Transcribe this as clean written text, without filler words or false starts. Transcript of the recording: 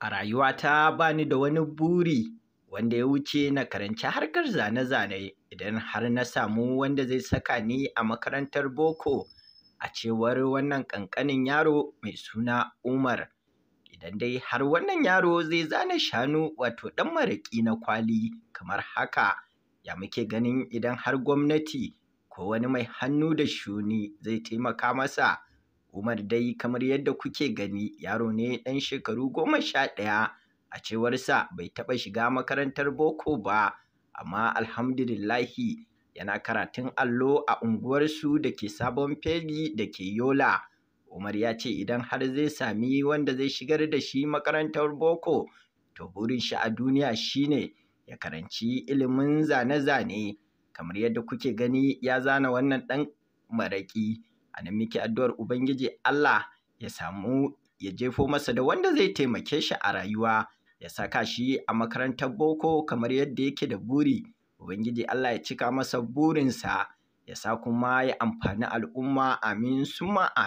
A rayuwata ba ni da wani buri wanda ya wuce na karanci harkar zane-zane idan har na samu wanda zai saka ni a makarantar boko, a cewar wannan ƙanƙanin yaro mai suna Umar. Idan dai har wannan yaro zai zana shanu, wato ɗan maraƙi na kwali kamar haka, ya muke ganin idan har gwamnati ko wani mai hannu da shuni zai taimaka masa? Umar dai, kamar yadda kuke gani, yaro ne ɗan shekaru 11. A cewarsa bai taɓa shiga makarantar boko ba, amma alhamdulillahi yana karatun allo a unguwarsu da ke Sabon Fegi da ke Yola. Umar ya ce idan har zai sami wanda zai shigar da shi makarantar boko, to burin shi a duniya shine ya karanci ilimin zane-zane. Kamar yadda kuke gani, ya zana wannan ɗan maraƙi. A nan muke addu'ar Ubangiji Allah ya samu ya jefo masa da wanda zai taimake shi a rayuwa, ya saka shi a makarantar boko kamar yadda yake da buri. Ubangiji Allah ya cika masa burinsa, ya sa kuma ya amfani al'umma. Amin summa amin.